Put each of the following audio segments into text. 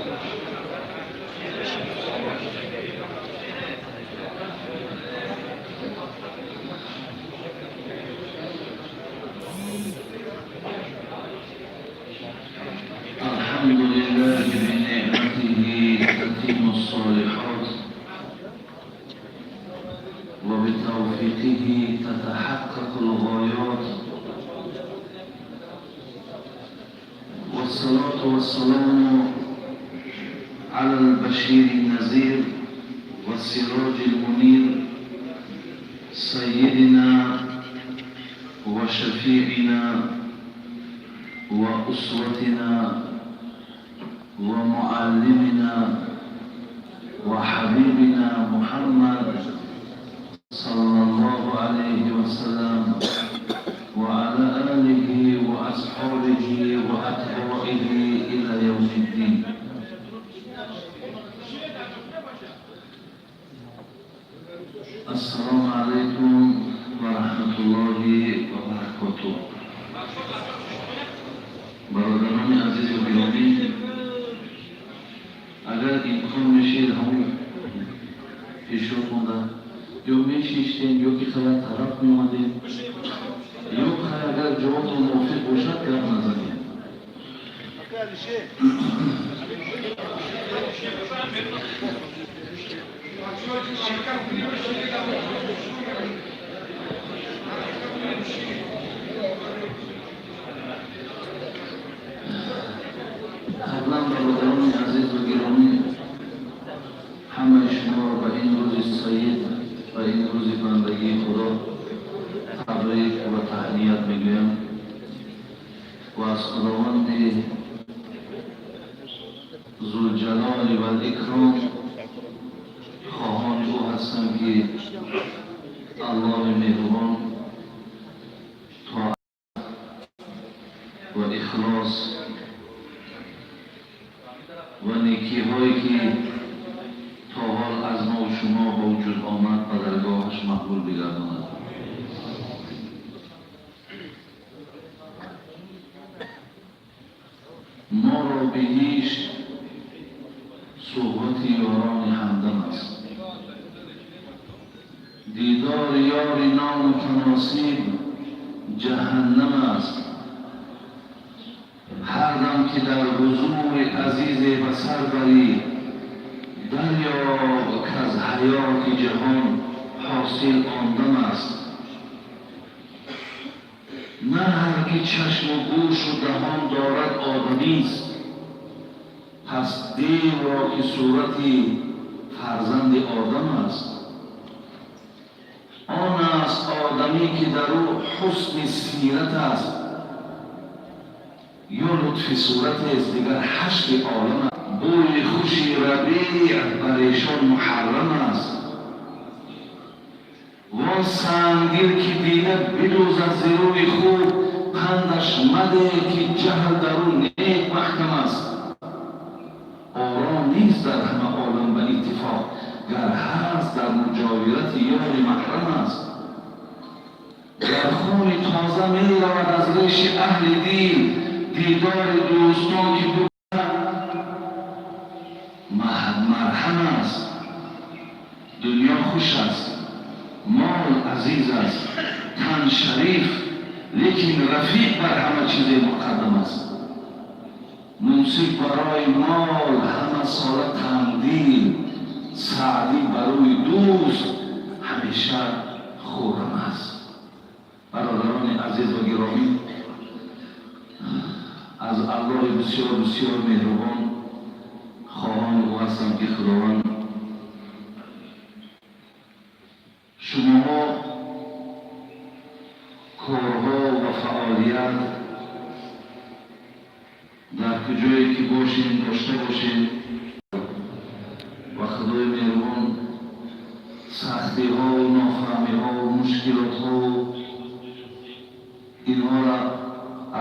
الحمد لله بنعمته تتم الصالحات، وبتوفيقه تتحقق الغايات، والصلاة والسلام على البشير النذير والسراج المنير، سيدنا وشفيعنا وأسوتنا ومعلمنا وحبيبنا محمد صلى الله عليه وسلم وعلى آله وأصحابه وأتباعه إلى يوم الدين. السلام عليكم ورحمة الله وبركاته. Бародарони азизу гиромӣ, агар имкон мешид, ҳамун пешо монда ё мешиштем, ё ки хеле тараф меомадем, ё хай, агар ҷавобтон мувофиқ бошад, гап назанем. Қаблан, бародарони азизу гиромӣ, ҳамаи шуморо ба ин рӯзи саид ва ин рӯзи бандагии Худо табрик ва таҳният мегӯям ва аз Худованди Зулҷалоли валикром хоҳони ӯ ҳастам, ки Аллоҳи меҳрубон тоат ва ихлос ва некиҳое, ки то ҳол аз мо шумо ба вуҷуд омад, ба даргоҳаш мақбул бигардонад. Моро биҳишт суҳбати ёрони ҳамдам аст, дидори ёри номутаносиб ҷаҳаннам аст. Ҳар дам ки дар ҳузури азизе ба сар барӣ, дарёб, к-аз ҳаёти ҷаҳон ҳосил он дам аст. На ҳар ки чашму гӯшу даҳон дорад, одамист. Пас девро, ки сурати фарзанди одам аст. Он аст одамӣ, ки дар ӯ ҳусни сират аст ё лутфи суратест, дигар ҳашри олам аст. Бӯи хуши рабеъ бар эшон муҳаррам аст. Вон сангдил, ки дида бидӯзад зи рӯи хуб, пандаш маде, ки ҷаҳл дар ӯ нек маҳкам аст. Ором нест дар ҳама олам ба иттифоқ, гар ҳаст, дар муҷовирати ёри маҳрам аст. Гар хуни тоза меравад аз реши аҳли дил, дидори дӯстон, ки марҳам аст. Дунё хуш аст, мол азиз аст, тан шариф, лекин рафиқ бар ҳама чизе муқаддам аст. Мумсик барои мол ҳама сола тангдил, Саъдӣ барои дӯст ҳамеша хуррам аст. Бародарони азизу гиромӣ, аз Аллоҳи бисёр бисёр меҳрубон хоҳони ӯ ҳастам, ки Худованд шумоҳо корҳо ва фаъолият дар куҷое ки бошем, дошта бошем ва Худои меҳрубон сахтиҳову нофаҳмиҳову мушкилотҳову инҳоро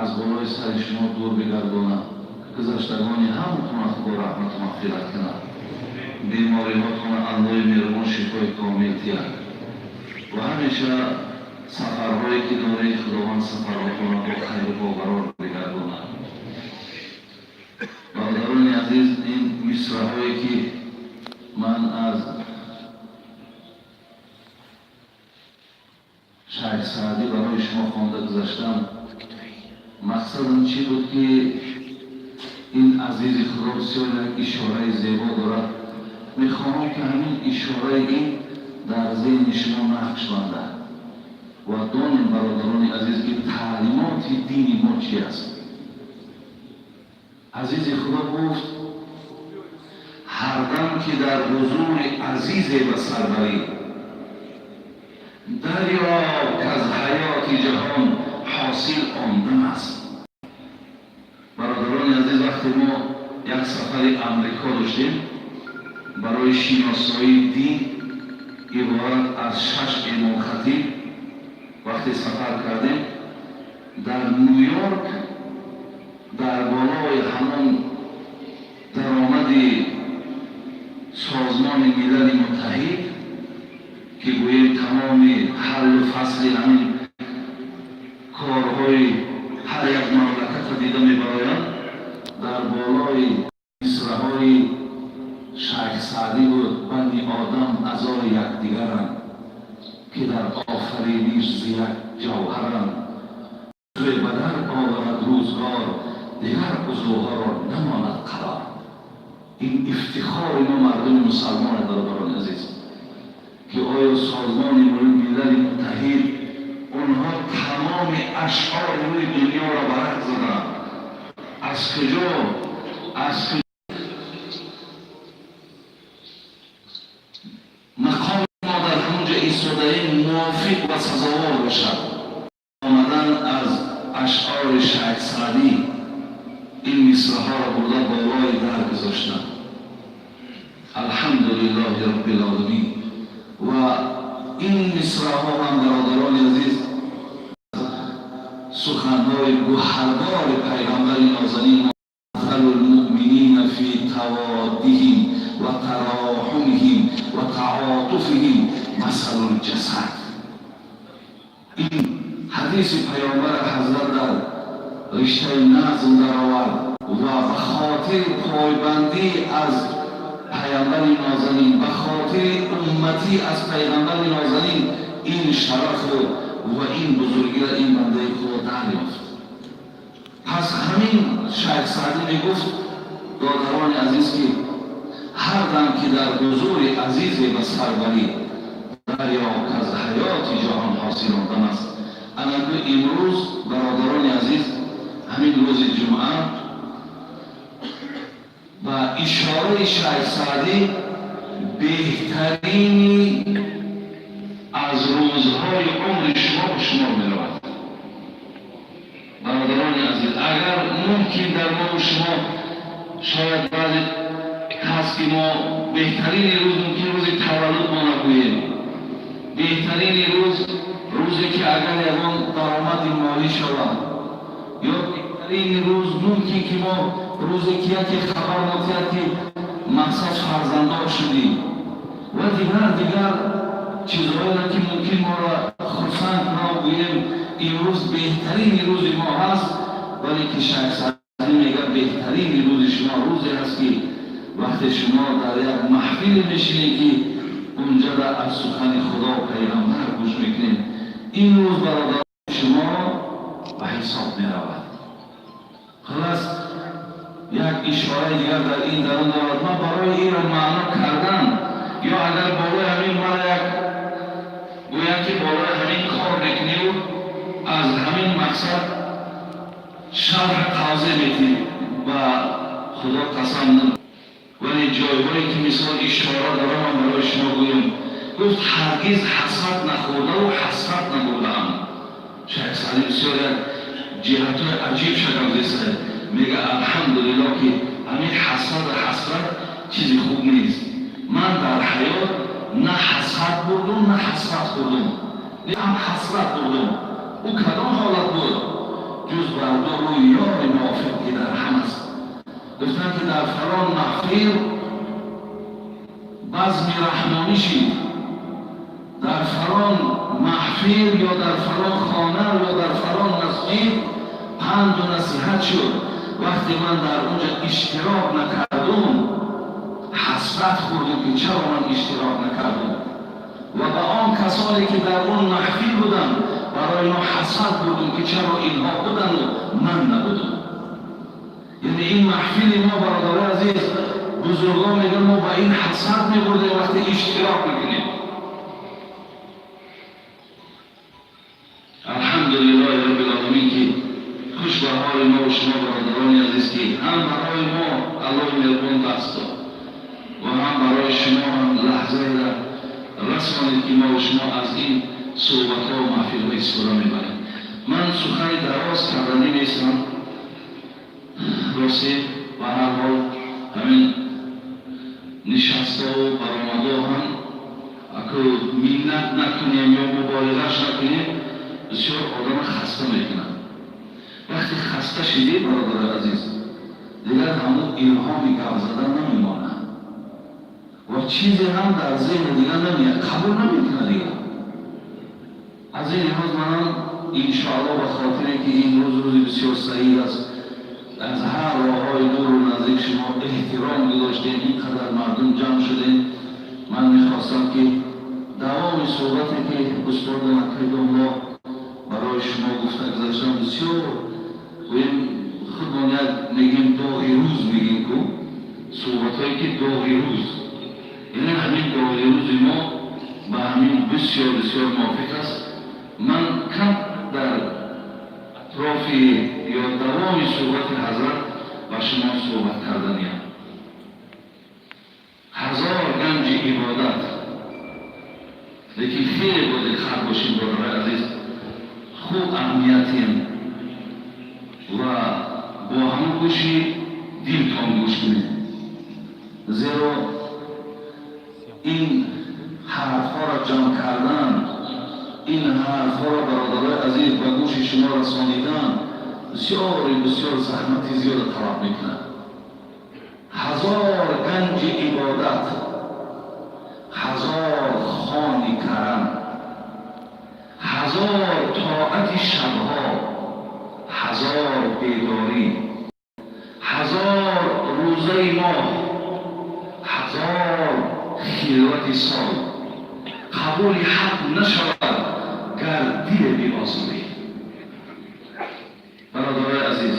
аз болои сари шумо дур бигардонад. Гузаштагони ҳаматона Худо раҳмату мағфират кунад, бемориҳотона Аллоҳи меҳрубон шифои комил диҳад ва ҳамеша сафарҳое ки доред, Худованд сафарҳотонро бо хайру бо барор бигардонад. Бародарони азиз, ин Мисраҳое ки ман аз Шайх Саъдӣ барои шумо хонда гузаштам, мақсадам чӣ буд, ки ин азизи Худо бисёр як ишораи зебо дорад. Мехоҳам, ки ҳамин ишораи ин дар зеҳни шумо нақш бандад ва донем, бародарони азиз, ки таълимоти дини мо чи аст. Азизи Худо гуфт: ҳар дам ки дар ҳузури азизе ба сар барӣ, дарёб, ки аз ҳаёти ҷаҳон ҳосил он дам аст. Бародарони азиз, вақте мо як сафари Амрико доштем барои шиносоии дин, иборат аз шаш имомхатиб, вақте сафар кардем, дар Ню-Йорк дар болои ҳамон даромади Созмони Милали Муттаҳид, ки гӯем тамоми ҳаллу фасли ҳамин корҳои ҳар як мамлакатро дида мебароянд, дар болои мисраҳои Шайх Саъдӣ буд: «Бани Одам аъзои якдигаранд, ки дар офариниш зи як ҷавҳаранд. Ба дар оварад рӯзгор, дигар узвҳоро намонад қарор». Ин ифтихори мо, мардуми мусалмон, бародарони азиз, ки оё Созмони Милали Муттаҳид, онҳо тамоми ашъори рӯи дунёро варақ заданд. Аз куҷо, аз куҷо мақоми мо дар ҳамонҷо истодаем мувофиқ ва сазовор бошад. Омадан аз ашъори Шайх Саъдӣ ин мисраҳоро бурда болои дар гузоштанд. Алҳамдулиллоҳи роббил оламин. Ва ин мисраҳо ҳам, бародарони азиз, суханҳои гӯҳарбори пайғамбари нозанин: «Масалу лмуъминина фи таводдиҳим ва тароҳумиҳим ва таотуфиҳим масалу лҷасад». Ин ҳадиси паёмбар ҳазрат дар риштаи назм даровард ва ба хотири пойбандӣ аз паёмбари нозанин, ба хотири умматӣ аз пайғамбари нозанин ин шарафу ва ин бузургиро ин бандаи Худо дарёфт. Пас ҳамин Шайх Саъдӣ мегуфт, додарони азиз, ки ҳар дам ки дар ҳузури азизе ба сар барӣ, дарёб, ки аз ҳаёти ҷаҳон ҳосил он дам аст. Анаку имрӯз, бародарони азиз, ҳамин рӯзи ҷумъа ба ишораи Шайх Саъдӣ беҳтарини аз рӯзҳои умри шумо ба шумор меравад. Бародарони азиз, агар мумкин дар мову шумо шояд баъзе ҳаст, ки мо беҳтарини рӯз мумкин рӯзи таваллуд мо нагӯем, беҳтарини рӯз рӯзе ки агар ягон даромади молӣ шавад, ё беҳтарини рӯз мумкин ки мо рӯзе ки яке хабар мотиҳад, ки мақсад фарзанддор шудӣ, ва дигар дигар чизҳоеро, ки мумкин моро хурсанд кунад, гӯем имрӯз беҳтарини рӯзи мо ҳаст. Вале ки Шайх Саъдӣ мегӯяд, беҳтарини рӯзи шумо рӯзе ҳаст, ки вақте шумо дар як маҳфиле мешинед, ки унҷада аз сухани Худо, пайғамбар гӯш мекунед. Ин рӯз, бародарони шумо, ба ҳисоб меравад. Халас, як ишораи дигар дар ин дарун дорад. Ман барои инро маъно кардан ё агар болои ҳамин мара як гӯянд, ки болои ҳамин кор мекунию аз ҳамин мақсад шарҳ тавзеҳ метиҳӣ, ба Худо қасам, вале ҷойҳое ки мисол ишора дорам, ман барои шумо гӯям. Гуфт: «Ҳаргиз ҳасрат нахӯрдаву ҳасрат набурдаам». Шайх Саъдӣ бисёр як ҷиҳатҳои аҷиб шакл зистае. Мега: «Алҳамдулиллоҳ, ки ҳамин ҳасрат ҳасрат чизи хуб нест. Ман дар ҳаёт на ҳасрат бурдум, на ҳасрат хӯрдум, ҳам ҳасрат бурдум. Ӯ кадом ҳолат буд, ҷуз бар ду рӯи ёри мувофиқ, ки дар ҳам аст». Гуфтанд, ки дар фалон маҳфил базми раҳмонӣ шид, дар фалон маҳфил ё дар фалон хона ё дар фалон масҷид панду насиҳат шуд. Вақте ман дар онҷа иштирок накардум. Ҳасрат хӯрдем, ки чаро ман иштирок накардам, ва ба он касоне, ки дар он маҳфил буданд, барои инҳо ҳасрат бурдем, ки чаро инҳо буданду ман набудам. Яъне ин маҳфили мо, бародарои азиз, бузургон мегӯянд, мо ба ин ҳасрат мебурдем, вақте иштирок мекунем. Алҳамдулиллоҳи роббил оламин, ки хуш ба ҳоли мо ва шумо, бародарони азиз, ки ҳам барои мо Аллоҳи меҳрубон даст дод ва ҳам барои шумо ҳам лаҳзаеро расонид, ки мо ва шумо аз ин суҳбатҳо ва маҳфилҳо истифода мебарем. Ман сухани дароз карданӣ нестам, ростӣ. Ба ҳар ҳол, ҳамин нишастҳову баромадҳо ҳам, аку миннат накунем ё муболиғаш накунем, бисёр одама хаста мекунад. Вақте хаста шидӣ, бародари азиз, дигар ҳамун илҳоми гап задан намемонад ва чизе ҳам дар зеҳни дигар намеяд, қабул намекунад дигар. Аз ин лиҳоз манам, иншоалло, ба хотире ки ин рӯз рӯзи бисёр саид аст, аз ҳар роҳҳои дуру наздик шумо эҳтиром гузоштем, ин қадар мардум ҷамъ шудем, ман мехостам, ки давоми суҳбате, ки устоди Макридулло барои шумо гуфта гузаштам, бисёр гӯем, худмон як мегем, доғи рӯз мегем ку, суҳбатҳое ки доғи рӯз, яъне ҳамин доғи рӯзи мо ба ҳамин бисёр бисёр мувофиқ аст. Ман кам дар атрофи ё давоми суҳбати ҳазрат ба шумо суҳбат карданиям. Ҳазор ганҷи ибодат, лекин хеле бодиққат бошем, бародарои азиз, хуб аҳамиятем ва бо ҳамон гӯши дилтон гӯш кунед, зеро ин ҳарфҳоро ҷамъ кардан, ин ҳарфҳоро, бародарои азиз, ба гӯши шумо расонидан бисёри бисёр заҳмати зиёда талаб мекунад. Ҳазор ганҷи ибодат, ҳазор хони карам, ҳазор тоати шабҳо, ҳазор бедорӣ, ҳазор рӯзаи моҳ, ҳазор хилвати сол қабули ҳақ нашавад, гар диле биозорӣ. Бародарои азиз,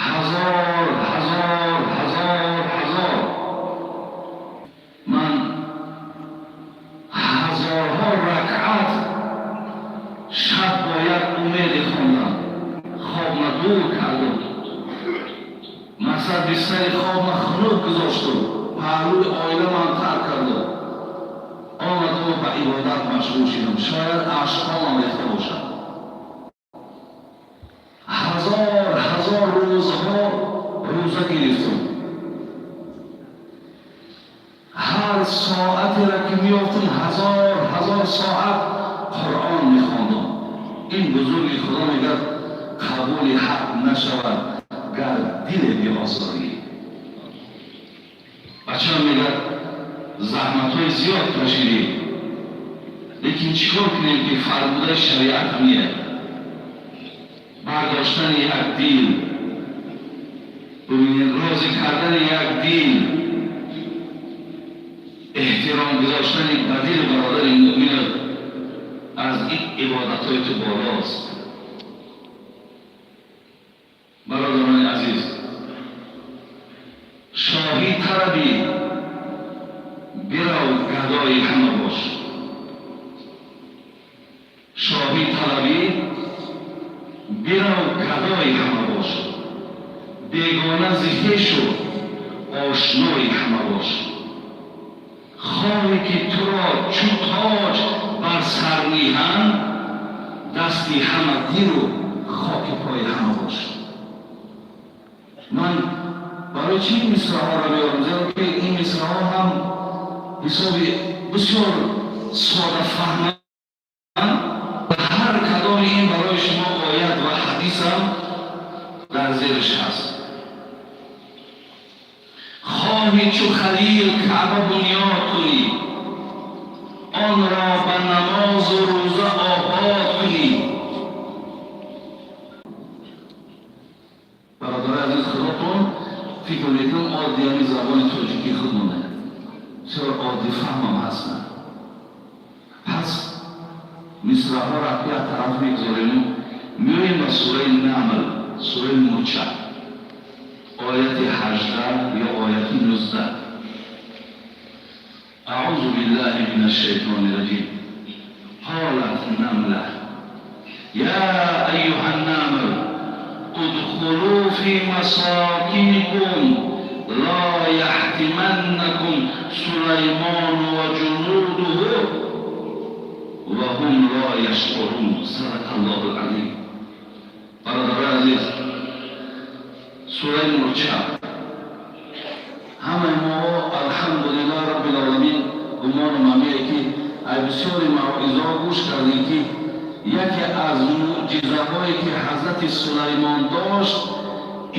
ҳазор, ҳазор, ҳазор, ҳазор, ман ҳазорҳо ракъат шаб бо як умеде хондам, хобма дур кардум, мақсад, бистари хобма хунук гузоштум, паҳлӯи оиламам тарк кардум, омадаму ба ибодат машғул шидам. Шояд ашкҳомам рехта бошад. Ҳазор, ҳазор рӯзҳо рӯза гирифтум. Ҳар соатеро ки меёфтум, ҳазор, ҳазор соат Қуръон мехондум. Ин бузурги Худо мегӯяд: қабули ҳақ нашавад, гар диле биозорӣ. Бачаам, мегӯяд, заҳматҳои зиёд кашидӣ, лекин чӣ кор кунем, ки фармудаи шариат ҳамие. Бардоштани як дил, бибинед, розӣ кардани як дил, эҳтиром гузоштани ба дили бародари муъминат аз ин ибодатҳои ту болост. Бародарони азиз, шоҳӣ талабӣ, бирав гадои ҳама бош. Шоҳӣ талабӣ, бирав гадои ҳама бош, бегона зи хешу ошнои ҳама бош. Хоҳӣ, ки туро чу тоҷ бар сар ниҳанд, дасти ҳама диру хоки пои ҳама бош. Ман барои чӣ ин мисраҳоро меорам? Зеро ки ин мисраҳо ҳам ҳисоби бисёр содафаҳманд. Ҳар кадоми ин барои шумо оят ва ҳадисам дар зериш ҳаст. Хоҳӣ чу Халил Каъба бунёд кунӣ, онро ба намозу рӯза обод кунӣ. Бародари азиз, худотон фикр мекунам, оддиями забони тоҷикии худ монад. Соҳиби фаҳмам ҳастанд. Пас мисраҳоро як тараф мегузорему меоем ба сураи Намл, сураи мурча, ояти 18 ё ояти 19. أعوذ بالله من الشيطان الرجيم. قالت نملة يا أيها النمل ادخلوا في مساكنكم لا يحطمنكم سليمان وجنوده وهم لا يشعرون. صدق الله العظيم. Бародари азиз, сураи мурча. Ҳамаи мо, алҳамдулиллаҳ роббил оламин, гумону мамие ки ай бисёри мавъизаҳо гӯш кардем, ки яке аз мӯъҷизаҳое ки ҳазрати Сулаймон дошт,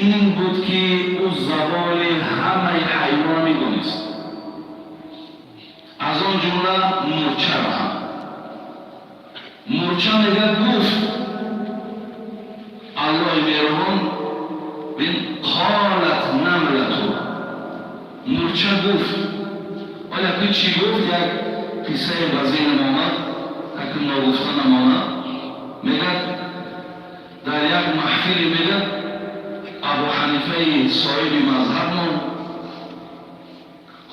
ин буд, ки ӯ забони ҳамаи ҳайвонро медонист, аз он ҷумла мурчаро ҳам. Мурча мегӯяд, гуфт Аллоҳи меҳрубон бин: قالت نملة, мурча гуфт. Оя ки чӣ гуфт? Як қиссае ба зеҳнам омад, акн ногуфта намонад. Мегӯяд, дар як маҳфиле, мегӯяд, Абу Ҳанифаи соҳиби мазҳабмон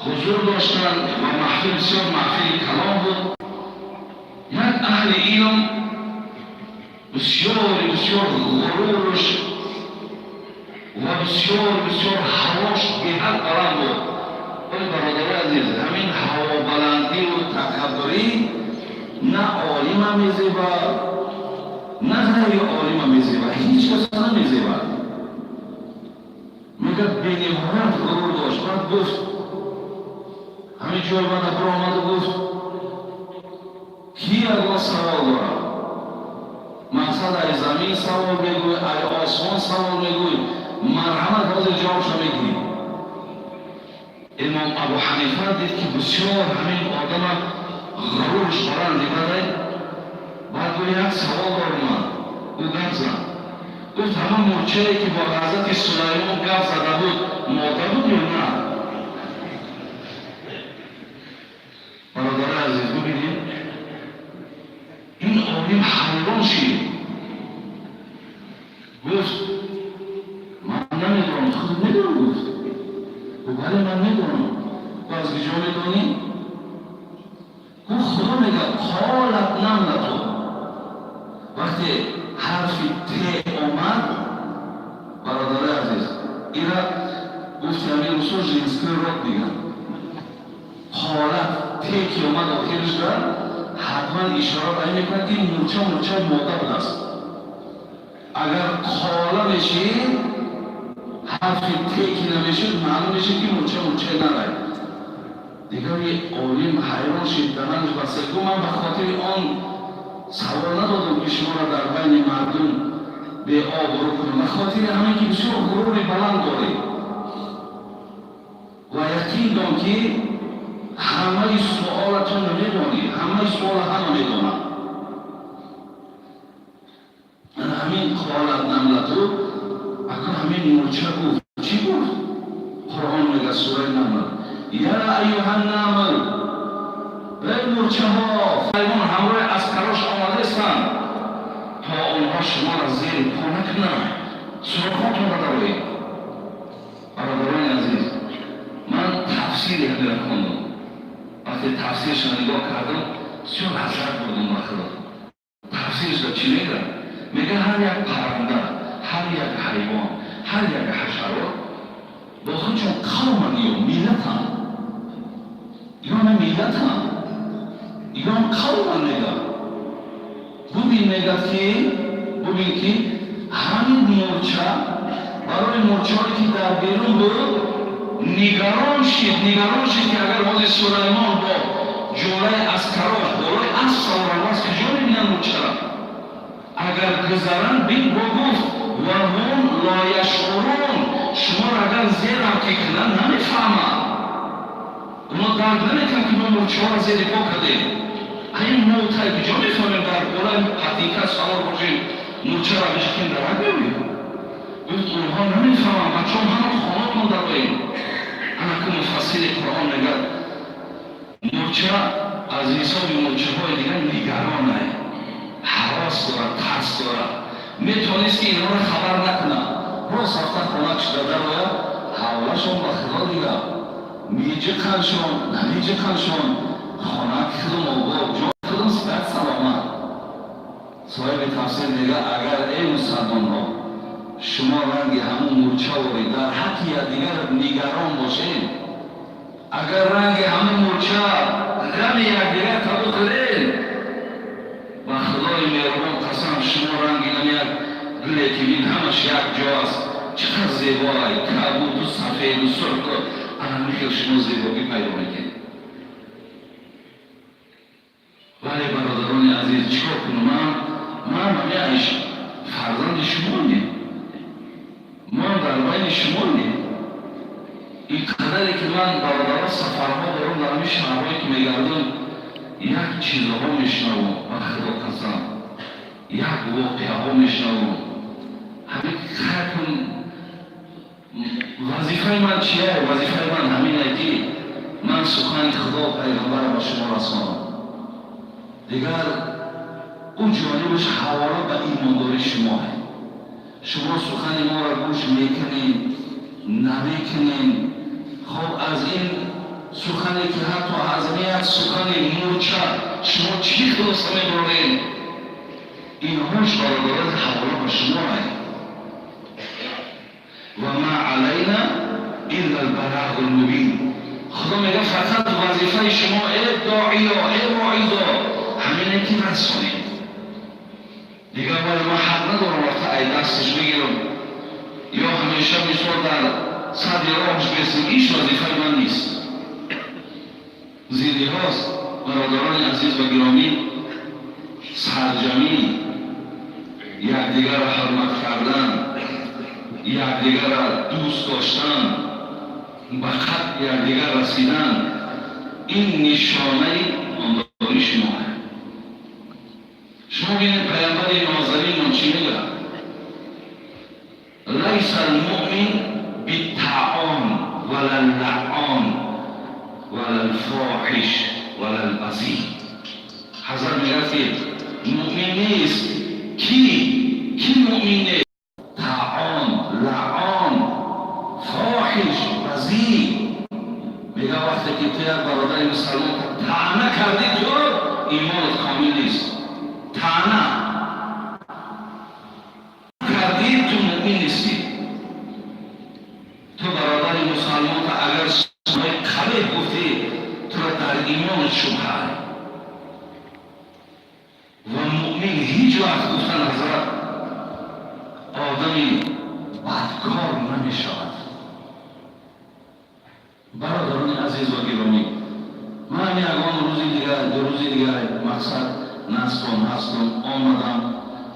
ҳузур доштанд ва маҳфил бисёр маҳфили калом буд. Як аҳли илм бисёри бисёр ғуруруш ва бисёр бисёр ҳавош беҳад баланд буд. Вале, бародари азиз, ҳамин ҳавобаландиву такаббурӣ на олима мезебад, на ғайри олима мезебад, ҳеҷ каса намезебад. Мегӯяд, бениҳоят ғурур дошт. Баъд гуфт, ҳамин ҷой бада биромаду гуфт: «Ки ягон савол дорад? Мақсад, ай замин савол мегӯй, ай осмон савол мегӯй, марҳамат, ҳозир ҷавобша мегирӣ». Имом Абу Ҳанифа дид, ки бисёр ҳамин одама ғуруруш баланд дибадай. Баъд гуфт: «Як савол дорам ман». Ӯ гап зад, гуфт: «Ҳамон мурчае, ки бо ҳазрати Сулаймон гап зада буд, мода буд ё на?» Бародари азиз, бибинед, ин олим ҳайрон шид, гуфт: «Ман намедонам, худ медонам». Гуфт: «Бале, ман медонам». Гуфт: «Аз куҷо медонӣ?» Гуфт: «Худо мегӯяд: قالت نملة». Вақте ҳарфи т омад, бародари азиз, ира гуфти ҳамин русо женский род мегӯянд. قالت, те ки омад охиришда, ҳатман ишора ба ин мекунад, ки мурча мурчаи мода будааст. Агар قال мешид, ҳарфи те ки намешуд, маълум мешид, ки мурча мурчаи нарай. Дигари олим ҳайрон шид, дананш басте, гуфт: «Ман ба хотири он савол надодам, ки шуморо дар байни мардум беобрӯ кунам, ба хотири ҳамин ки бисёр ғурури баланд дорӣ ва яқин дон, ки ҳамаи суолатон намедонӣ, ҳамаи суола ҳама медонад». Ҳамин قالت نملة. Ака, ҳамин мурча гуфт. Чӣ гуфт? Қуръон мега, сураи Намл: يا أيها النمل, эй мурчаҳо, Сулаймон ҳамроҳи аскарош омадаистанд, то онҳо шуморо зери по накунанд, сурохотонро дароед. Бародарони азиз, ман тафсири ҳамира хондам. Вақте тафсирашро нигоҳ кардам, бисёр ҳасрат бурдам ба Худо. Тафсирашро чӣ мегӯяд? Мега, ҳар як парранда, ҳар як ҳайвон, ҳар як ҳашарот бо худшон қавман ё миллатанд, ё на миллатанд, ё қавман. Мега, бубин, мегӯяд, ки бубин, ки ҳамин мурча барои мурчаҳое, ки дар берун буд, нигарон шид. Нигарон шид, ки агар ҳозир Сулаймон бо ҷураи аскарош болои асп саворанд, аз куҷо мебинанд мурчара? Агар гузаранд, бин, бо гуфт: وهم لا يشعرون. Шуморо агар зерам ки кунанд, намефаҳманд. Оно дарк намекунанд, ки мо мурчаҳоро зери по кардем. Ин мо тай куҷо мефаҳмем? Дар болои патинка савор бошем, мурчаро бишикем, дарак меоем. Гуфт: «Онҳо намефаҳманд, бачаҳо, ҳама хонатон дароем». Анаку муфассири Қуръон мегӯяд. Мурча аз ҳисоби мурчаҳои дигар нигаронае, ҳарос дорад, тарс дорад. Метавонист, ки инҳоро хабар накунад, рост рафта хона шуда дарояд, ҳавлашон ба худо дига меҷиқаншон, намеҷиқаншон, хона худум обод, ҷон худум сиҳат саломат. Соҳиби тафсир мега: агар, эй мусалмонҳо, шумо ранги ҳамун мурчаворӣ дар ҳаққи якдигар нигарон бошед, агар ранги ҳамун мурча ғами якдигар табу хӯред, ба худои меҳрубон қасам, шумо ранги ам як гуле ки бин, ҳамаш як ҷо аст, чӣ қадр зебоай, кабуду сафеду сурху, ана михел шумо зебогӣ пайдо мекунед. Вале, бародарони азиз, чӣ кор кунам? Ман ҳамин фарзанди шумо не, мо дар байни шумо не. Ин қадаре ки ман, бародарон, сафарҳо дорам, дар ҳамин шаҳрҳое ки мегардам, як чизҳо мешунавам, ба худо қасам, як воқеаҳо мешунавам. Ҳамин хайкун, вазифаи ман чия? Вазифаи ман ҳамине, ки ман сухани худо, пайғамбара ба шумо расонам. Дигар ӯ ҷонибаш ҳавола ба имондории шумоа. Шумо сухани моро гӯш мекунед, намекунед, хоб, аз ин сухане ки ҳатто аз як сухани мурча шумо чӣ хулоса мебаред, инҳош, бародарон, ҳавола ба шумоа. Ва ма алайна илла албалагу лмубин. Худо мега: фақат вазифаи шумо, э доиё, э воизо, ҳамине ки расонед. Дигар бояд ман ҳақ надорам вақта ай дасташ бигирам ё ҳамеша, мисол, дар сади роҳш бесим. Иш вазифаи ман нест. Зин лиҳоз, бародарони азиз ва гиромӣ, сарҷамӣ, якдигарро ҳурмат кардан, якдигарро дӯст доштан, ба қадри якдигар расидан, ин нишонаи имондории шумо. Шумо бинед, пайғамбари нозанинмон чӣ мегӯяд: лайса алмуъмин биттаъон вала лаъон вала лфоҳиш вала лбазӣ. Ҳазрат мегӯяд, ки муъмин нест ки муъмин нест таъон, лаъон, фоҳиш, базӣ. Мега, вақте ки ту як бародари мусалмон таъна кардӣ, ту имонат комил нест. Таъна кардӣ, ту муъмин нестӣ. Ту бародари мусалмонта агар сухани қабеҳ гуфтӣ, тура дар имонат шубҳа. Ва муъмин ҳеҷ вақт, гуфтан ҳазрат, одами бадкор намешавад. Бародарони азиз ва гиромӣ, ман ягон рӯзи дигар, 2 рӯзи дигар, мақсад настом ҳастом, омадам.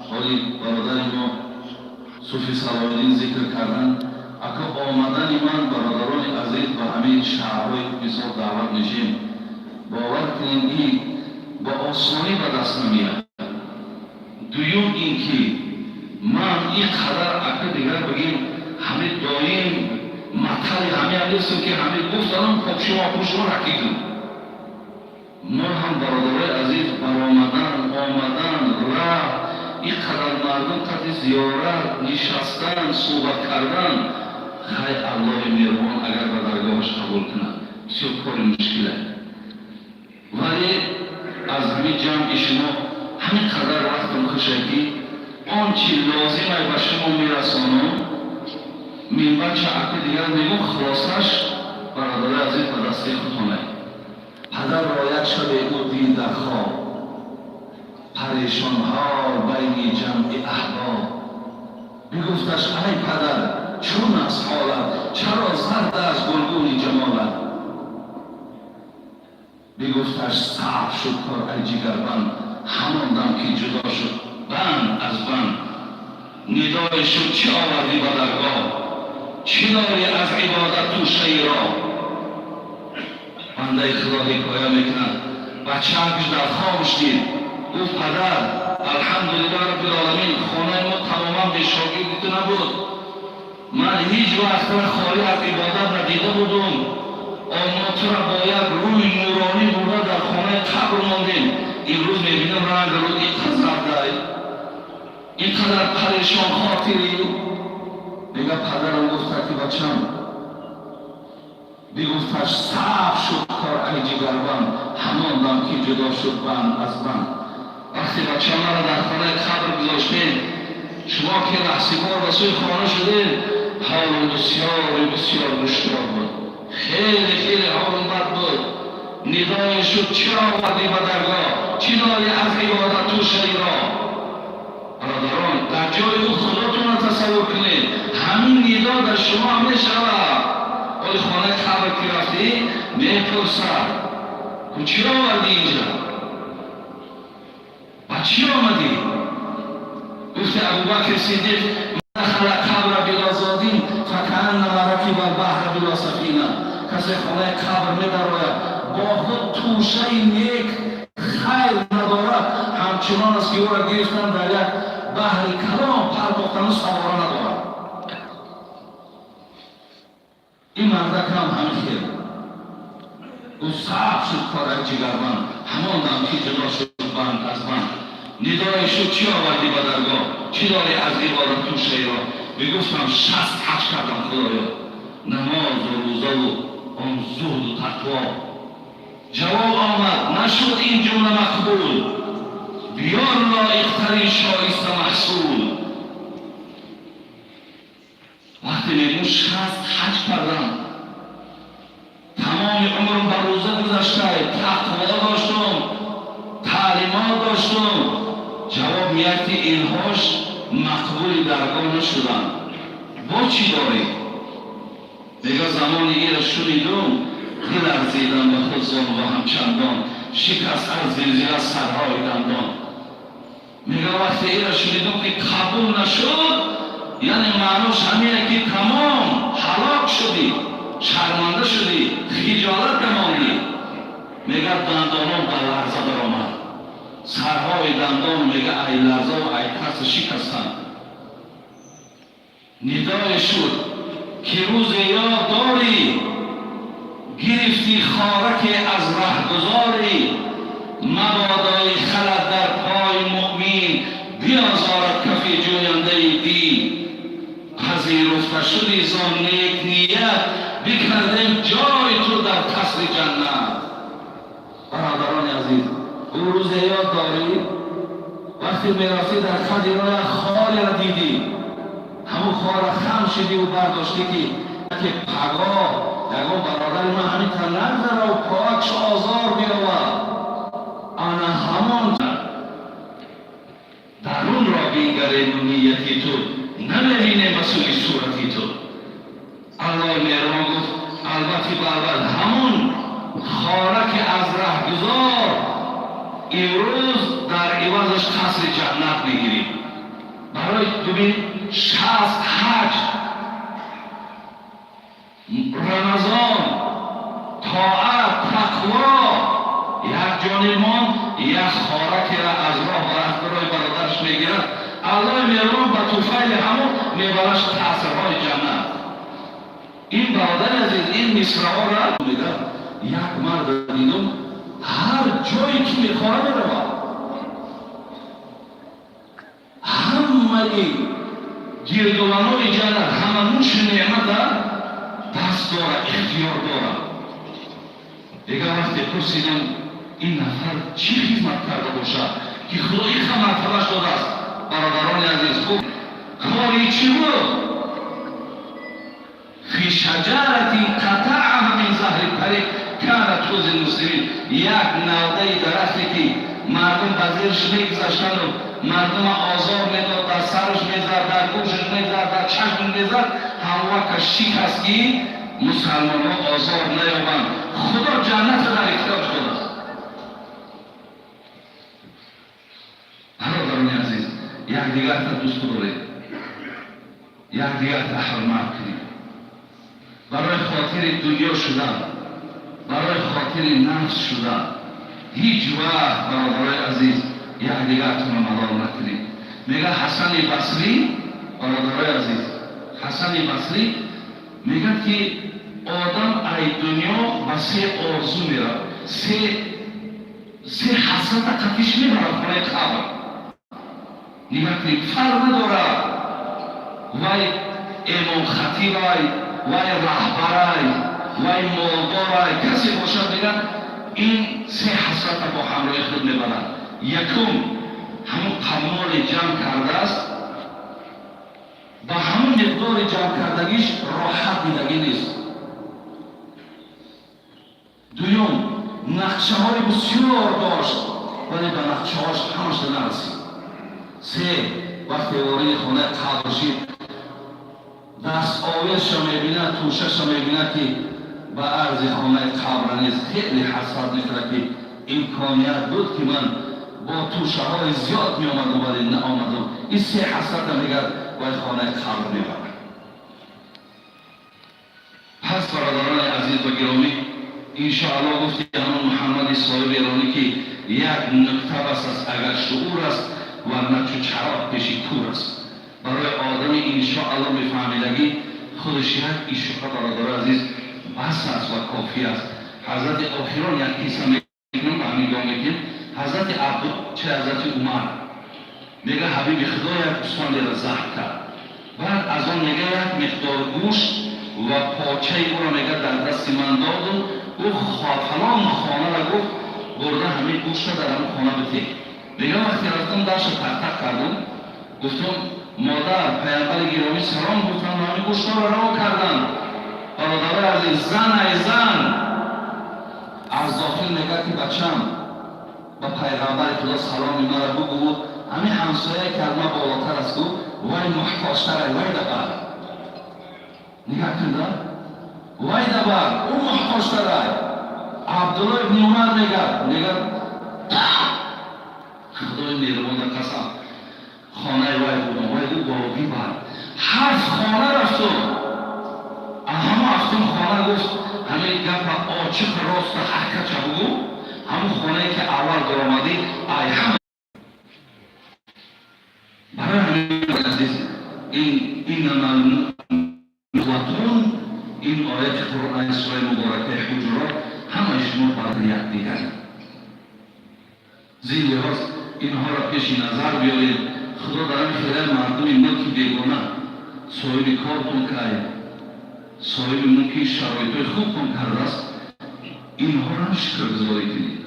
Ҳоли бародари мо Суфи Салоҳиддин зикр кардан. Ака, омадани ман, бародарони азиз, ба ҳамин шаҳрҳои, мисол, даъват мешем, бовар кунем, ин ба осонӣ ба даст намеяд. Дуюм ин ки ман ин қадар, ака, дигар бигем, ҳаме доим матали ҳаме нестем, ки ҳаме гуфтанам, хоб, шумо пушро ракидум. Мо ҳам, бародарои азиз, баромадан, омадан, раҳ, ин қадар мардум қадри зиёрат нишастан, суҳбат кардан, хай, Аллоҳи меҳрубон агар ба даргоҳаш қабул кунад, бисёр кори мушкиле. Вале аз ҳамин ҷамъи шумо ҳамин қадар вақтам хуше, ки он чи лозимай ба шумо мерасонам. Минбача, ака, дигар мегӯм, хулосаш, бародарои азиз, ба дасти худтонай. Падарро як шабе ӯ дид дар хоб, парешонҳол байни ҷамъи аҳбоб. Бигуфташ: ай падар, чун аст ҳолат, чаро зард аст гулгуни ҷамолат? Бигуфташ: сабр шуд кор, ай ҷигарбанд, ҳамон дам ки ҷудо шуд банд аз банд. Нидое шуд: чӣ овардӣ ба даргоҳ, чӣ дорӣ аз ибодат тӯшаи роҳ? Бандаи худо ҳикоя мекунад: бачаакш дар хобш дид, гуфт: падар, алҳамдулиллаҳ раббил хонаи мо тамоман бешогирди ту набуд. Ман ҳеҷ вақт тура холӣ аз ибодат надида будум. Омо тура бо як рӯи нуронӣ бурда дар парешон хотирӣ. Мега падарам гуфта ки бачам, бигуфташ саф шуд кор ай ҷигарбанд, ҳамон дам ки ҷудо шуд банд аз банд. Вақте бачамаро дар хонаи қабр гузоштем, шумо ки раҳсипор ба сӯи хона шудем, ҳолам бисёри бисёр душвор буд, хеле хеле ҳолам бад буд. Нидое шуд: чӣ овардӣ ба даргоҳ, чӣ дорӣ аз ибодат тӯшаиро? Бародарон, дар ҷои ӯ худотонро тасаввур кунед, ҳамин нидо дар шумо мешавад. Ои хонаи қабр ки рафтӣ, мепурсад: ту чӣ овардӣ инҷа, ба чӣ омадӣ? Гуфти Абубакр Сиддиқ: دخل قبر بلا زاد فكأنما ركب البحر بلا سفينة. Касе хонаи қабр медарояд, бо худ тӯшаи нек хайр надорад, ҳамчунон аст ки ӯро гирифтан дар як баҳри калон партохтану савора надорад. Ин мардак ҳам ҳамин хел. Ӯ саф шуд кораи ҷигарбанд, ҳамон дам ки ҷудо шуд банд аз банд. Нидое шуд: чӣ овардӣ ба даргоҳ, чӣ дорӣ аз ибодат тӯшаиро? Бигуфтам: 60 ҳаҷ кардам, худоё, намозу рӯзаву он зуҳду тақво. Ҷавоб омад: нашуд ин ҷумла мақбул, биёр лоиқтарин шоиста маҳсул. Вақте мегӯ 60 ҳаҷ кардам, тамоми умрам ба рӯза гузашта, тақво доштум, таълимот доштум, ҷавоб меяд ки инҳош мақбули даргоҳ нашуданд, бо чӣ дорӣ? Мега замони ира шунидум, диларзидам ба худ зону ҳамчандон, шикаст аз зилзила сарҳои дандон. Мега вақте ира шунидум ки қабул нашуд, яъне маънош ҳамине ки тамом ҳалок шудӣ, шарманда шудӣ, хиҷолат намондӣ. Мега дандонон ба ларза даромад, сарҳои дандон мега ай ларзаву ай тарса шикастанд. Нидое шуд ки рӯзе ёд дорӣ, гирифтӣ хораке аз раҳгузорӣ, мабодои халат дар пои муъмин биозорад кафи ҷӯяндаи дин. Пазируфта шуди зон нек ният, бикардем ҷои ту дар қасри ҷаннат. Бародарони азиз, ӯ рӯзе ёд дорӣ, вақте мерафтӣ, дар қади роя хореро дидӣ, ҳамун хора хам шидиву бардоштӣ ки пагоҳ ягон бародари ман ҳамин та нагзараву поакш озор биёвад. Ана ҳамон дарунро бингарену нияти ту намебинем ба сӯи сурати ту. Аллоҳ меҳрубон гуфт: албатти балбат ҳамон хора ки аз раҳгузор, имрӯз дар ивазаш қасри ҷаннат мегирӣ. Барои бибин, 60 ҳаҷ, рамазон, тоат, тақво як ҷонибмон, як хоракера аз роҳ барои бародараш мегирад, Аллоҳи меҳрубон ба туфайли ҳамон мебараш қасрҳои ҷаннат. Ин бародари азиз, ин мисраҳоро мегӯяд: як марда дидум, ҳар ҷое ки мехоҳад меравад, ҳамаи гирдуванои ҷаннат, ҳама нӯши неъмата даст дорад, ихтиёр дорад. Дигар вақте пурсидам, ин нафар чӣ хизмат карда бошад, ки Худо иқа мартабаш додааст? Бародарони азиз, хуб, кори чӣ буд? في شجرة قطعها من ظهر الطريق كانت تؤذي المسلمين. Як навдаи дарахте ки мардум ба зерш мегузаштану мардума озор медод, дар сараш мезад, дар гӯшаш мезад, дар чашм мезад, ҳамвака шикаст ки мусалмонҳо озор наёбанд. Худо ҷаннатро дар ихтиёрш додааст. Бародарони азиз, якдигарта дӯст доред, якдигарта ҳурмат кунед. Барои хотири дунё шудан, барои хотири нафс шудан ҳеҷ вақт, бародарои азиз, якдигартонро малол накунед. Мега Ҳасани Басрӣ, бародарои азиз, Ҳасани Басрӣ мегӯяд ки одам ай дунё ба се орзу меравад, се ҳасрата қатиш мебарад хонаи қабр. Нигоҳ кунед, фарқ надорад, вай имомхатибай, вай раҳбарай, вай молдорай, касе бошад, мегӯяд, ин се ҳасрата бо ҳамроҳи худ мебарад. Якум, ҳамун қамоле ҷамъ кардааст, ба ҳамун миқдори ҷамъ кардагиш роҳат дидагӣ нест. Дуюм, нақшаҳои бисёр дошт, вале ба нақшаҳош ҳамаша нарасид. Се, вақте вориди хонаи қабр шид, дастовезша мебинад, тӯшаша мебинад, ки ба арзи хонаи қабра нест, хеле ҳасрат мекунад, ки имконият буд, ки ман бо тӯшаҳои зиёд меомадам, вале наомадам. Ин се ҳасрата, мегӯяд, вай хонаи қабр мебарад. Пас, бародарони азиз ва гиромӣ, иншоалло, гуфти ҳамон Муҳаммади соҳиби эронӣ, ки як нукта бас аст, агар шуур аст, варна чу чароғ пеши кур аст. Барои одами, иншоалло, мефаҳмидагӣ худаш як ишора, бародари азиз, бас аст ва кофӣ аст. Ҳазрати охирон як қисса мекунам ва ҳамин гом мекунем. Ҳазрати Абду че ҳазрати Умар, мега, ҳабиби Худо як гӯсфандеро забҳ кард. Баъд аз он, мега, як миқдор гӯшт ва почаи ӯро, мега, дар дасти ман доду гуфт: «Фалон хонара», гуфт, «бурда ҳамин гӯшта дар ҳамин хона битеҳ». Мега, вақте рафтам, дарша тақтақ кардам, гуфтам: «Модар, паямбари гиромӣ салом гуфтам ва ҳамин гӯштҳоро раво карданд». Бародарои азиз, зан, ай зан аз дохил мегӯяд, ки: «Бачам, ба пайғамбари Худо саломи мара бугӯ, ҳамин ҳамсояе ки аз ман болотар аст, гӯ, вай муҳтоҷтарай, вай дабар». Нигаҳ кунда, вай дабар, ӯ муҳтоҷтарай. Абдулло ибни Умар мегӯяд: «Худои меҳрубонда қасам, хонаи вай будам, вай гу бо бибар». Ҳафт хона рафту ҳама ҳафтум хона гуфт: «Ҳамин гапа очиқ, роста, ҳаққача бугӯ, ҳамун хонае ки аввал даромадӣ, ай ҳама». Барои ҳамин, азиз, ин иннамал муъминун, ин ояти Қуръони сураи муборакаи Ҳуҷурот, ҳамаи шумо барои якдигар. Зин лиҳоз инҳоро пеши назар биёред. Худо дар ин хеле мардуми мулки бегона соҳиби кортон кай, соҳиби мулки шароитҳои хубтон кардааст, инҳоро шукргузорӣ кунед,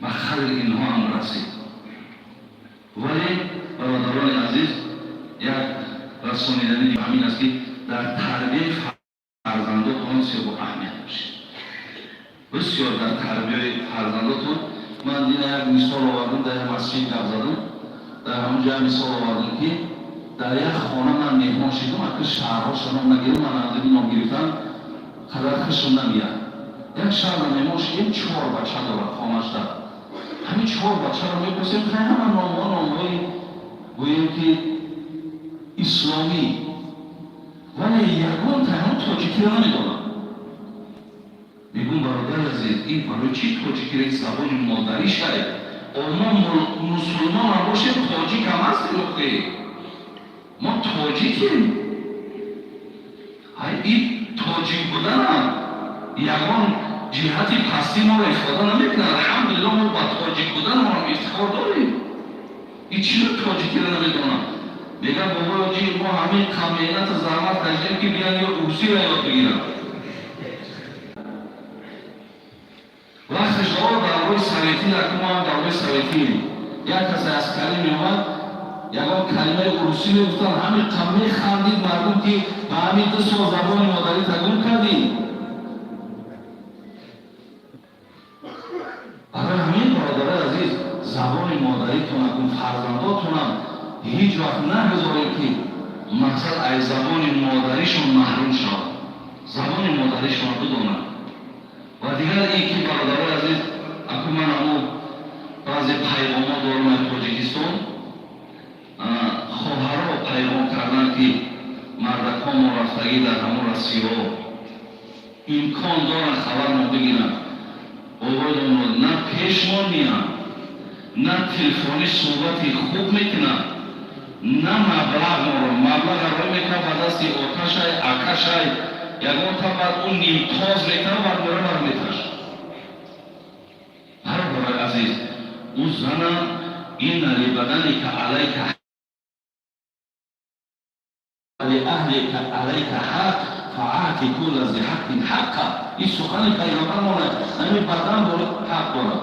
ба қадри инҳо ҳам расид. Вале, бародарони азиз, як расонидани ҳамин аст, ки дар тарбияи фарзандотон бисёр аҳамият бошед, бисёр дар тарбияи фарзандотон. Ман дина як мисол овардам, дар як масҷид гап задам, дар ҳамон ҷоя мисол овардам, ки дар як хона ман меҳмон шидам. Ака, шаҳрҳоша ном нагирам, ман андаги ном гирифтан қадар хушм намеяд. Як шаҳрда меҳмон шидем, чор бача дорад хонашда. Ҳамин чор бачаро мепурсем, хай, ҳама номҳо номҳои, гӯем ки, исломӣ, вале ягон таҳон тоҷикиро намедонам. Мегӯм: «Бародари азиз, ин барои чӣ тоҷикиро, ин забони модарӣ шай? Мо мусулмонам бошем, тоҷик ҳам ҳастем. Охе, мо тоҷикем». Ҳай, ин тоҷик буданам ягон ҷиҳати пастӣ моро ифода намекунад. Алҳамдулилло, мо ба тоҷик буданамон ифтихор дорем. Ин чиро тоҷикиро намедонам? Мегам: «Бобоҷи, мо ҳамин меҳнату заҳмат кашидем, ки биён ё урсиро ёд бигирам». Вақтеш даврои советӣ, мо ҳам даврои советӣ, як касе аскарӣ меомад, ягон калимаи урусӣ мегуфтанд, ҳамин механдид мардум, ки ба ҳамин 2 сол забони модарӣ тагум кардӣ. Барои ҳамин, бародарои азиз, забони модаритонакун, фарзандотонам ҳеҷ вақт нагузоред, ки мақсад аз забони модаришон маҳрум шавад. Забони модаришон бидонанд. Ва дигар ин ки, бародарои азиз, аку ман аму баъзе пайғомҳо дорам аз Тоҷикистон. Хоҳаро пайғом карданд, ки мардакҳо мо рафтагӣ дар ҳамон Россияҳо имкон доранд хабар мо бигиранд. Бобои, на пешмон меянд, на телефонӣ суҳбати хуб мекунанд, на маблағ моро, маблаға рой мекунад ба дасти оташай, акашай, ягон та, баъд ӯ нимтоз мекунад, баъд мора бар меташ. Бародарои азиз, ӯ занам Инна либаданика алайка лиаҳлика алайка ҳақ фаати кулла зи ҳаққин ҳаққа. Ин сухани пайғамбар монад. Ҳамин бадан ҳақ дорад.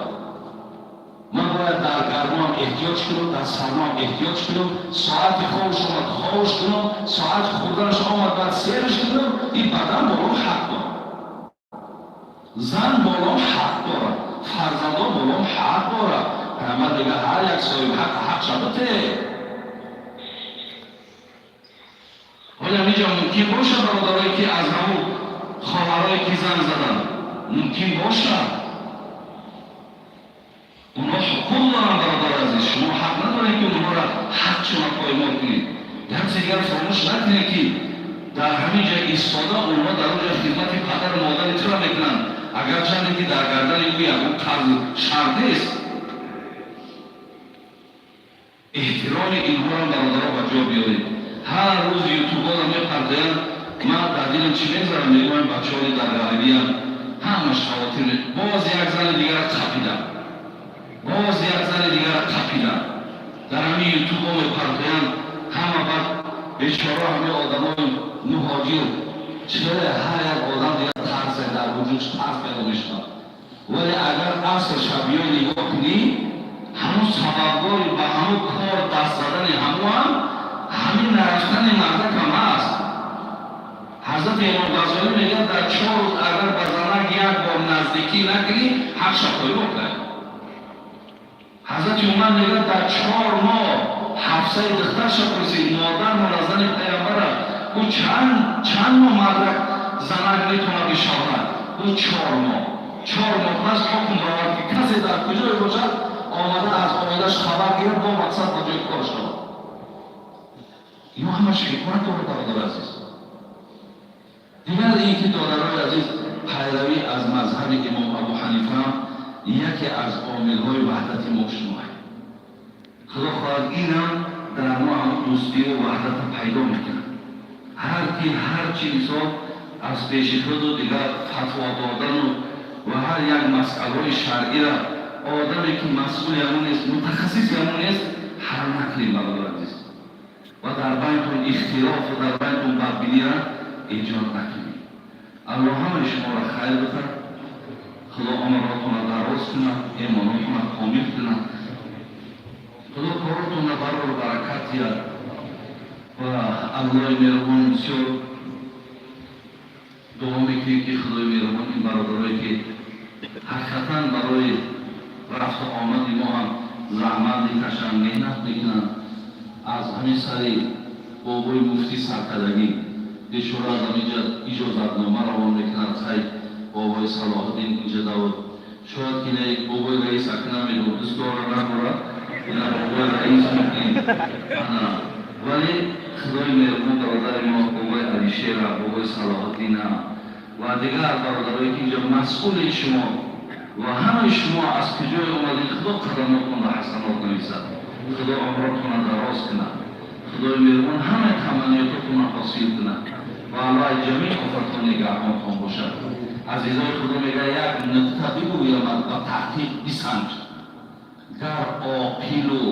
Ман бояд дар гармоам эҳтиёҷ кунам, дар сармоам эҳтиёҷ кунам, соати хобш омад, хобш кунам, соати хӯрданаш омад, баъд серш кунам. Ин бадан болом ҳақ дорад, зан болом ҳақ дорад, фарзандон болом ҳақ дорад. Пайғамбар мегӯяд, ҳар як соҳиби ҳақ ҳақша бите. Оё ҳаминҷо мумкин бошад, бародарое ки аз ҳамун хоҳарое ки занг заданд, мумкин бошад? Онҳо ҳуқуқ доранд, бародари азиз. Шумо ҳақ надоред, ки онҳоро ҳақшона поймол кунед. Як чизи дигар фаромӯш накунед, ки дар ҳамин ҷо истода, онҳо дар он ҷо хидмати падару модари туро мекунанд, агарчанде ки дар гардани ӯ ягон қарзи шарт нест. Эҳтироми инҳоро, бародаро, ба ҷо биёред. Ҳар рӯз ютуборо мепардоянд. Ман дар дилам чӣ мегзарам? Мегӯям, бачаҳои дар ғарибиям ҳамаш хавотир. Боз як зани дигара қапидам, боз як зани дигара қапидам. Дар ҳамин ютубо мепартоянд ҳама. Баъд бечора ҳамаи одамои муҳоҷир, чире ҳар як одам дигар тарсе дар вуҷудш, тарс пайдо мешавад. Вале агар асл шабиёй нигоҳ кунӣ, ҳамун сабабгори ба ҳамун кор даст задани ҳамун ҳам ҳамин нарафтани мардакам ҳаст. Ҳазрати Имом Ғазолӣ мегӯяд, дар 4 рӯз агар ба занак як бор наздикӣ накунӣ, ҳақша поймол кард. Ҳазрати Умар мегӯяд, дар 4 моҳ Ҳафсаи духтарша пурсид, модармон аз зани пайғамбара, ӯ чанд моҳ мардак занак метавонад бишавад? Ӯ 4 моҳ. 4 моҳ пас ҳукм баровард, ки касе дар куҷое бошад, омада аз оилаш хабар гирад, бо мақсад ба ҷои кор шавад. Ино ҳамаш ҳикмат дорад, бародари азиз. Дигар ин ки, додарои азиз, пайравӣ аз мазҳаби Имом Абу Ҳанифа яке аз омилҳои ваҳдати мо шумоа. Худо хоҳад, инам дар мо ҳамун дӯстию ваҳдата пайдо мекунад. Ҳар ки ҳар чи мисол аз пеши худу дигар фатво додану ва ҳар як масъалаҳои шаръира, одаме ки масъули ҳамон нест, мутахассиси ҳамон нест, ҳал накунем, бародари азиз, ва дар байнтон ихтилофу дар байнтон бадбинира эҷод накунем. Аллоҳ ҳамаи шуморо хайр бихад. Худо умротонро дароз кунад, имонотонро комил кунад, Худо коротонро барору баракат диҳад. Ва Аллоҳи меҳрубон, бисёр дуо мекунем, ки Худои меҳрубон ин бародарое ки ҳақиқатан барои рафту омади мо ҳам заҳмат мекашанд, меҳнат мекунанд, аз ҳамин сари бобои муфтӣ саркардагӣ, бечора аз ҳаминҷа иҷозатнома равон мекунад. Хай, бобои Салоҳиддин инҷа давод, шояд ки не, бобои раис ака намедонам, дӯст дора, надорад, ина бобои раис мекунем ана. Вале Худои меҳрубон бародари мо бобои Алишера, бобои Салоҳиддина ва дигар бародарое ки инҷа масъули шумо ва ҳамаи шумо аз куҷое омадед, Худо қадамотонро ҳасанот нависад, Худо умротонро дароз кунад, Худои меҳрубон ҳамаи таманниётотонро ҳосил кунад ва Аллоҳи ҷамеъ офатон нигаҳбонтон бошад. Азизои Худо, мегӯяд, як нуқта бигӯямад, ба таҳқиқ бисанҷ, гар оқилу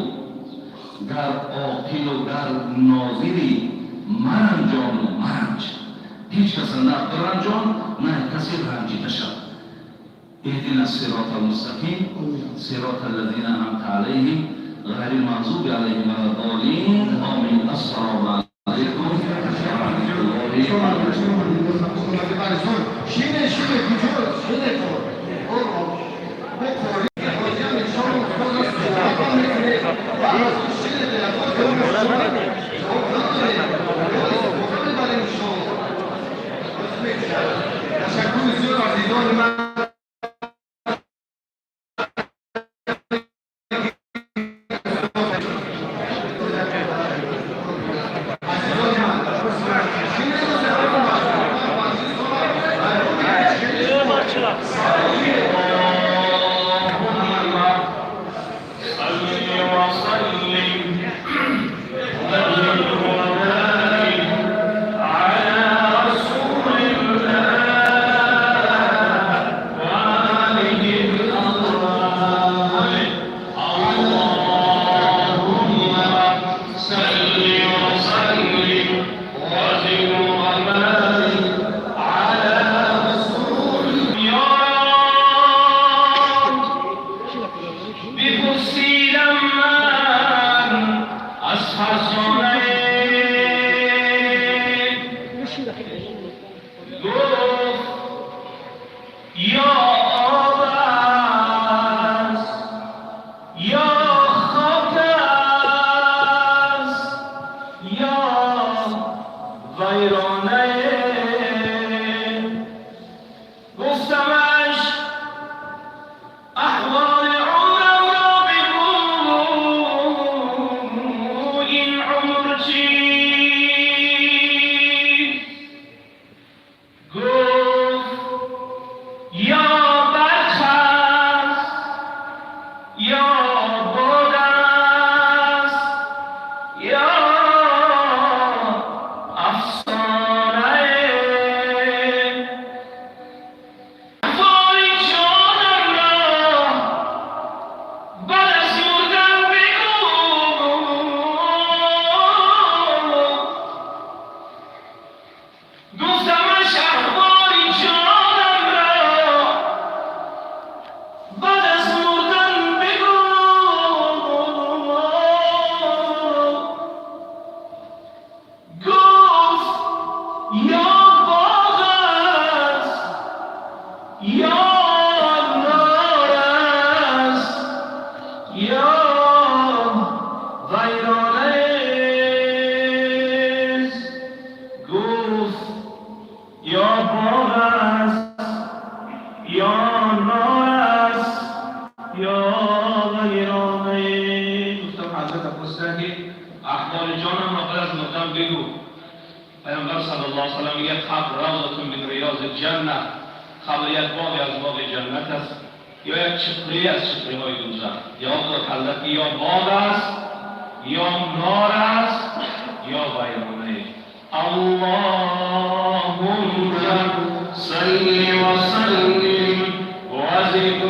гар оқилу гар нозирӣ, маранҷону маранҷ. Ҳеҷ каса на биранҷон, на касе ранҷида шавад. اهدنا الصراط المستقيم، صراط الذين أنعمت عليهم، غير المغضوب عليهم ولا الضالين، آمين. السلام عليكم ورحمة الله. شینه شینه کجا شینه کن. تشکر زیاد عزیزان من. على رسول الله. Ё об аст, ё хок аст, ё вайрона. Гуфтамаш: аҳволи умрам ро бигӯ, ин умр чист? Гуфт: ё барқ аст, ё бод аст, ё афсона. Аҳволи ҷонам ро баъд аз мурдан бигӯ. Гуфтамаш: аҳволи ҷонам ро баъд аз мурдан бигӯ. Гуфт: ё боғ аст, ё нор аст, ё вайрона аст. Гуфт: ё боғ аст, ё нор аст, ё вайрона. Гуфтам, ҳазрат пурсидан, ки аҳволи ҷонам ро баъд аз мурдан бигӯ. Паёмбар саллаллоҳу алайҳи васаллам мегӯяд: қабр равзатун мин риёзил ҷанна, қабр як боғе аз боғи ҷаннат аст ё як чуқурӣ аз чуқуриҳои дӯзах. Ҷавоб дод ҳазрат, ки ё боғ аст, ё нор аст, ё вайрона. Аллоҳумма салли ва саллим ва зид.